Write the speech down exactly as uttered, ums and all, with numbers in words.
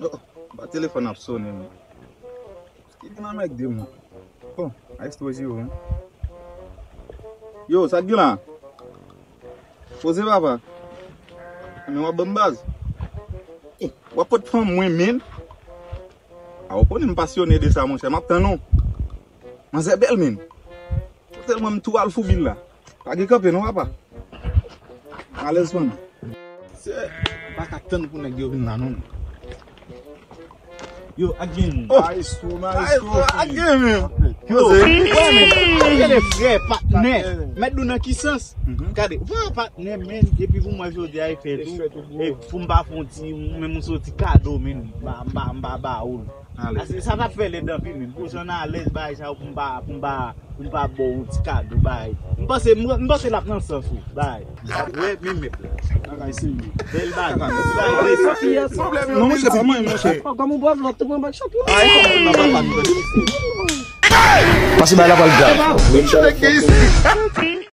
Oh, ba telefòn ap sonnen, men. Ki gen nan men ak de moun? Bon, maestro Jero, wi. Yo, sa k gen la? Poze, papa. Men w ap ban m baz. Eh, w ap pot fanm mwen, men. A, ou konnen m pasyone de sa, monchè. M ap tann ou. Manzè bèl, men. Tèlman m tou al foubil la. Pa gen kanpe non, papa. Alèz fanmi. Se, m pa ka tann pou nèg yo vin la non. Yo, ak gen moun. Oh. Maestro, maestro, ak gen moun. Yo, wè men, gade frè, patnè. Mèt di w nan ki sans? Gade, wè patnè, men, epi pou mwen jodi a, e fè tou. E pou m pa fè yon ti, menm yon ti kado, men, m pa, m pa, m pa ba ou l. Ase, sa t ap fè lèd anpil, men. Pou jan alèz, bagay sa yo, pou m pa, pou m pa, pou m pa ba w yon ti kado, bagay. M panse, m, m panse l ap nan sans ou, bagay. Sa vre, men mèt la. Bagay serye. Bèl bagay. Ti bagay. Non, monchè, pa mwen, monchè. Kòm ou bwè vlòt, tou pran bak chòt la. Pase bay la pral grav.